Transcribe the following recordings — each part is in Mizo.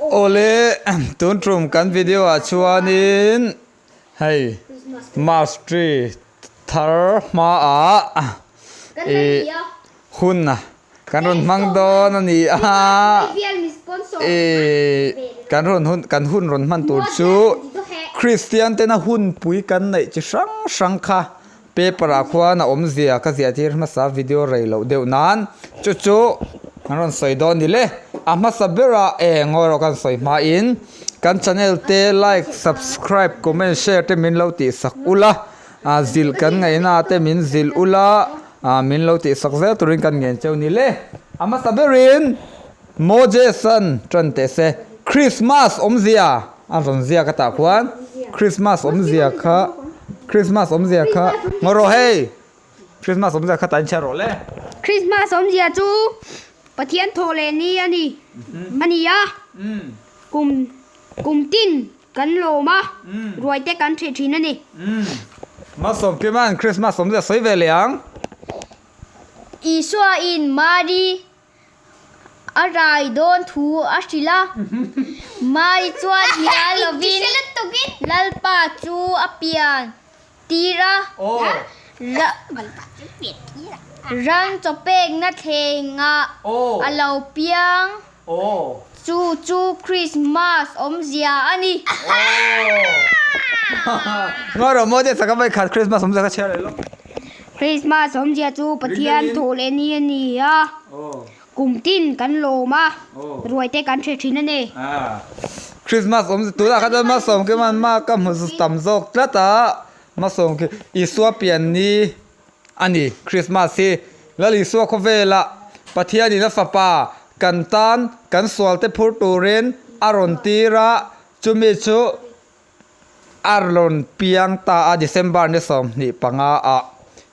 Awle tun tum kan video ah chuanin hei Mas tree thar hmaah ih hun kan rawn hmang dawn a ni a ih kan rawn hun kan hun rawn hman tur chu Kristian tena hunpui kan neih chi hrang hrang kha. Paper ah khuan a awmzia ka ziah tir hmasa video rei loh deuh nan chu chu an rawn sawi dawn ni le. A hmasa berah e ngawi rawh kan sawi hma in kan channel te like subscribe comment share te min lo tih sak ula ah zilh kan ngaihna te min zilh ula ah min lo tih sak zel turin kan ngen cheu ni le. A hmasa berin Moses an tan teh se Christmas awmzia a rawn ziak a tah khuan Christmas awmzia kha Christmas awmzia kha ngaw rawh hei Christmas awmzia kha tain chhiar rawh le. Christmas awmzia chu Pathian thawh leh ni a ni a ni a kum kum tin kan lawm a ruai te kan hreh thin a ni. Malsawmkima'n Christmas awmzia sawi ve leh ang. Isua in Mari A rai dawn thu a hrilh a, Mari chuan hnial lovin Lalpa chu a pian tir a, ran chawpekna thlengah a lo piang, chu chu Krismas awmzia a ni. Krismas awmzia chu Pathian thawh leh ni a ni a. Kum tin kan lawm a, ruai te kan hre thin a ni. Krismas awm tunah kha chuan Malsawm khi man ma ka hmu tam zawk tlat a, Malsawm khi Isua pian ni a ni Krismas hi. Lal Isua khawvelah Pathianin a fapa kan tan kan sualte phur turin a rawn tir a, chumi chu A rawn piang ta a, December ni 25 ah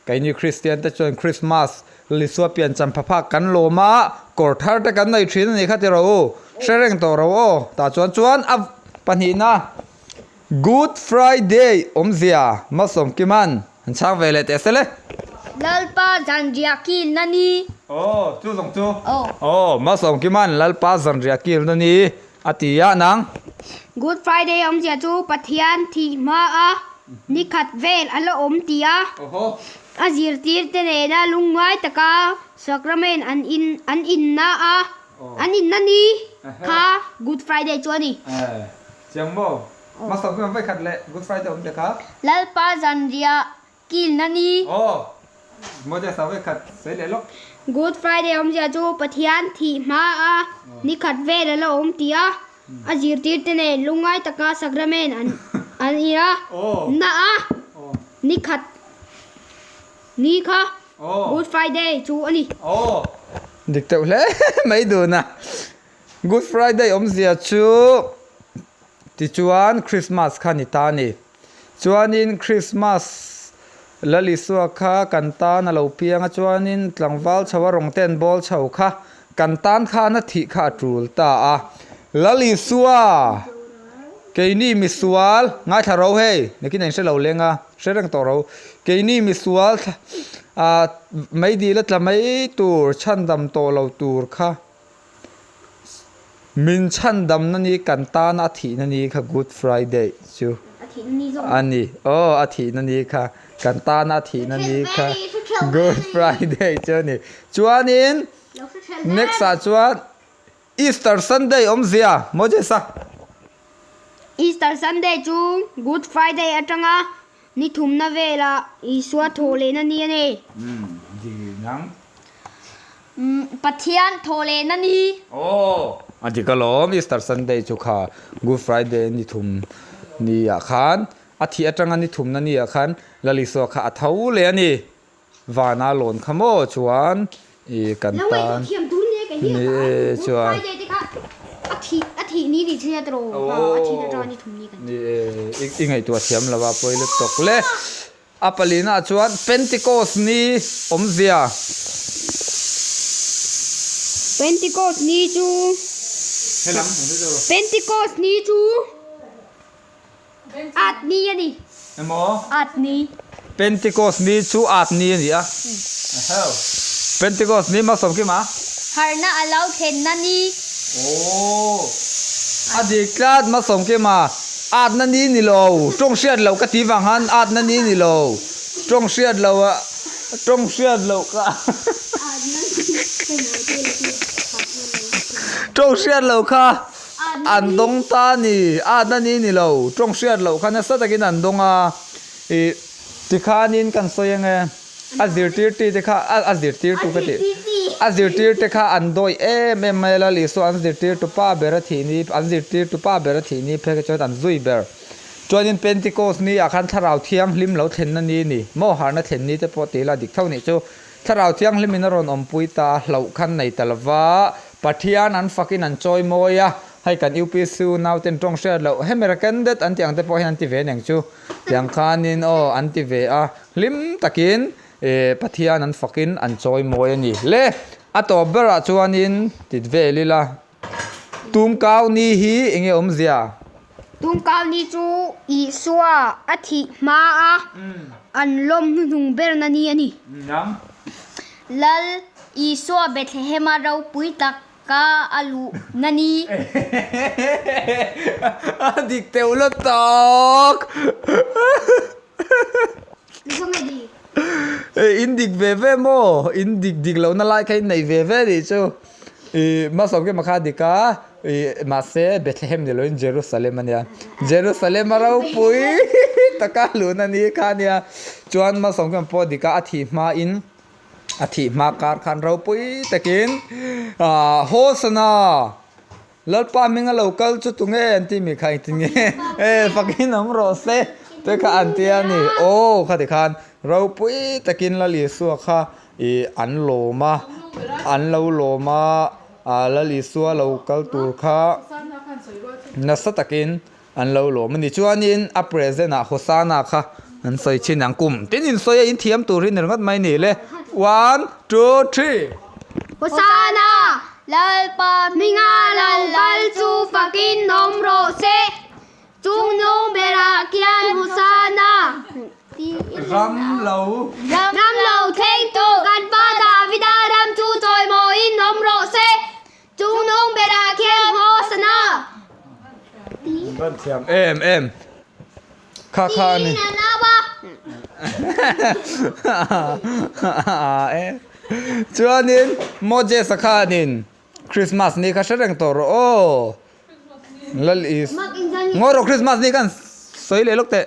keini Kristian te chuan Christmas Lisua pian champha phak kan lawm a, kawr thar te kan nei thin a ni kha ti rawh u, hre reng tawh rawh aw, tah chuan chuan a pahnihna Good Friday awmzia Malsawmkima'n han chhang ve leh teh se le. Lalpa zanriah kilna ni. Aw, chu zawng chu. Aw, Malsawmkima'n Lalpa zanriah kilna ni. A ti a, nang. Good Friday awmzia chu Pathian thih hma a ni khat vel a la awm ti a, a zirtirte nena lungngai taka Sacrament an in an inna a, an inna ni kha Good Friday chu a ni. Chiang maw? Hmasa hmasa vekhat leh Good Friday awmzia kha? Lalpa zanriah Kilna ni. Aw, Moses a vekhat sawi leh lawk. Good Friday awmzia chu Pathian thih hma a ni khat vel a la awm tih a, a zirtirte nen lungngai taka sacrament an an in a, na a ni khat ni kha Good Friday chu a ni. Aw, dik deuh hle mai dun a. Good Friday awmzia chu tichuan Christmas kha ni ta a ni. Chuanin Christmas Lal Isua kha kan tan a lo piang a, chuanin tlangval chho a rawng te an bawl chho kha kan tan khan a thih kha a tul ta a. Lal Isua, keini misual, ngaithla ro hei, nakin a inhre lo leng a, hre reng tawh ro, keini misual ah meidil a tla mai tur, chhandam tawh lo tur kha, Min chhandamna ni kan tana a thihna ni kha Good Friday chu a ni. Aw a thihna ni kha kan tana a thihna ni kha Good Friday chu a ni. Chuanin next ah chuan Easter Sunday awmzia Moses a. Easter Sunday chu Good Friday atanga Ni thumna velah Isua thawh lehna ni a ni. Pathian thawh lehna ni. Aw, a dik alawm, Easter Sunday chu kha Good Friday ni thum ni ah khan, a thih atanga ni thumna ni ah khan Lal Isua kha a tho leh a ni. Vana lawn kha maw chuan i kan tan ni e chuan ni e i ngaihtuah thiam lo a pawi lutuk le a palina ah chuan Pentecost ni awmzia. Pentecost ni chu Pentecost ni chu. At ni a ni. Emaw? At ni. Pentecost ni chu at ni a ni a. Pentecost ni Malsawmkima? Harhna a lo thlenna ni. Aww. A dik tlat Masawmkima, atna ni ni lo, tawng hriat loh ka ti vang khan atna ni ni lo, tawng hriat loh a, tawng hriat loh ka tawng hriat loh kha an dawng ta a ni, atna ni ni lo, tawng hriat loh kha nasa takin an dawng a, ih tikhanin kan sawi ange. A zirtirtu te kha a zirtirtu ka tih a zirtirte kha an dawih em em mai a Lal Isua an zirtirtu pa ber a thih ni an zirtirtu pa ber a thih ni phei kha chuan an zui ber. Chuanin Pentecost ni ah khan Thlarau Thianghlim lo thlenna ni a ni maw harhna thlen ni te pawh ti ila dik tho nih chu Thlarau Thianghlim in a rawn awmpui ta a hlauh khan nei ta lova Pathian an fakin an chawi mawi a hei kan UPC unau ten tawng hriat loh hemi recommended an tih ang te pawh hian an ti ve aniang chu. Tiang khanin aw an ti ve a, hlim takin Pathian an fakin an chawi mawi a ni. Le, a tawp berah chuanin tit vel ila, Tumkau ni hi eng nge awmzia? Tumkau ni chu Isua a thih hma a an lawm hnuhnung berna ni a ni. Lal Isua Bethlehema ropui tak Ka a luh na ni. A dik teuh la tak. In dik ve ve maw? In dik dik lohna lai kha in nei ve ve nih chu. I Masawmkima kha a dik a, i mahse Bethlehem ni loin Jerusalem a nia. Jerusalem a ropui taka luhna ni kha a nia. Chuan Masawmkima pawh a dik a, a thih hmain A thih hma kar khan ropui takin Hosana! Lalpa hminga lo kal chu tunge an ti mi kha engtin nge e fakin awm rawh se te kha an ti a ni. Aw khati khan ropui takin Lal Isua kha ih an lawm a, an lo lawm a, Lal Isua lo kal tur kha nasa takin An lo lawm a ni. Chuanin a present ah Hosana kha an sawi thin ang. Kum tin in sawi a, in thiam tur hi ni ringawt mai ni le. One, two, three. Hosana! Lalpa hminga lal kal chu fakin awm rawh se. Chungnung berah khian Hosana! Ram lo. Ram lo thleng tawh kan Pa Davida ram chu chawimawiin awm rawh se. Chungnung berah khian Hosana! Van thiam em em. Kha kha a ni. Chuanin Moses-a khanin Christmas ni kha hre reng tawh rawh aw. Lal is Ngaw rawh Christmas ni khan sawi leh lawk teh.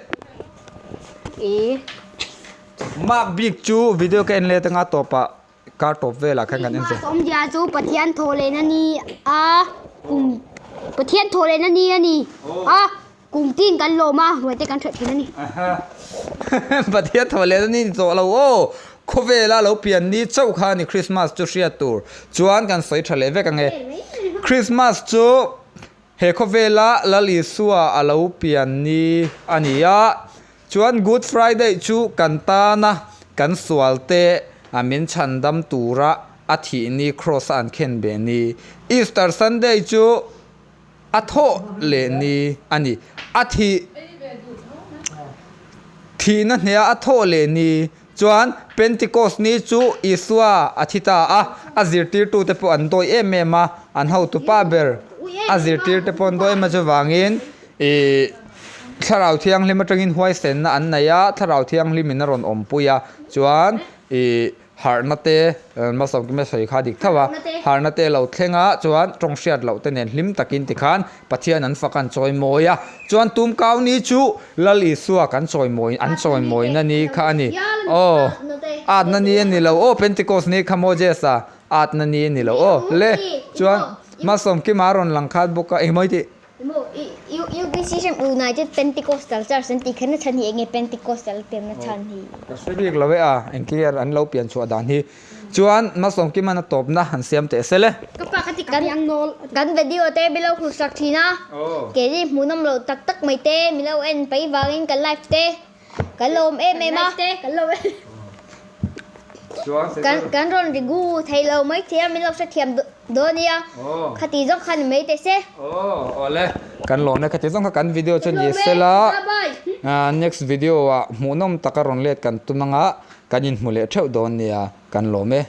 Mark bik chu video ka en let anga tawpah Kar tawp velah khan kan en che. Christmas awmzia chu Pathian thaw lehna ni a kum Pathian thaw lehna ni a ni a kum tin kan lawm a ruai te kan hreh thin a ni. Pathian thaw lehna ni ni tawh lo aw. Khawvela lo pian ni chauh kha a ni Christmas chu hriat tur. Chuan kan sawi tha leh vek ang e. Christmas chu he khawvela Lal Isua a lo pian ni a ni a. Chuan Good Friday chu kan tana kan sual te a min chhandam tura a thih ni Kross a an khen beh ni. Easter Sunday chu a thawh leh ni a ni. A thih thihna hneha a thawh leh ni. Chuan Pentecost ni chu Isua a thi ta a, a zirtirtute pawh an dawi em em a, an hotupa ber a zirtirte pawh an dawi em a chuvangin Ih, Thlarau Thianghlim atangin huaisenna an nei a, Thlarau Thianghlimin a rawn awmpui a, chuan ih harhna te, Malsawmkima sawi kha dik tho a, harhna te lo thleng a, chuan tawng hriat loh te nen hlim takin tikhan Pathian an fak an chawimawi a, chuan tumkau ni chu Lal Isua kan chawimawi an chawimawina ni kha a ni. Aw, atna ni a ni lo aw, Pentecost ni kha Moses-a atna ni a ni lo aw, le, chuan Malsawmkima a rawn lang khat bawk a, engmaw i tih? UPC hian United Pentecostal Church an tih kherna chhan hi enge Pentecostal pianna chhan hi? Ka hre bik lo e a, engkir an lo pian chhuah dan hi. Chuan Malsawmkiman a tawpna han siam teh sel e. Ka pa ka ti ka piang nawl. Kan video te mi lo hmuh sak thin a, keini hmuhnawm loh tak tak mai te mi lo en paih vangin kan live te Kan lawm em em a. Kan rawn rigu thei lo mai thei a, min lo hrethiam dawn nia. Khati zawng kha ni mai teh se. Aw awle. Kan lawm e khati zawng kha kan video chu ni sela. Next video ah hmuhnawm taka rawn let kan tum anga kan inhmu leh theuh dawn nia. Kan lawm e.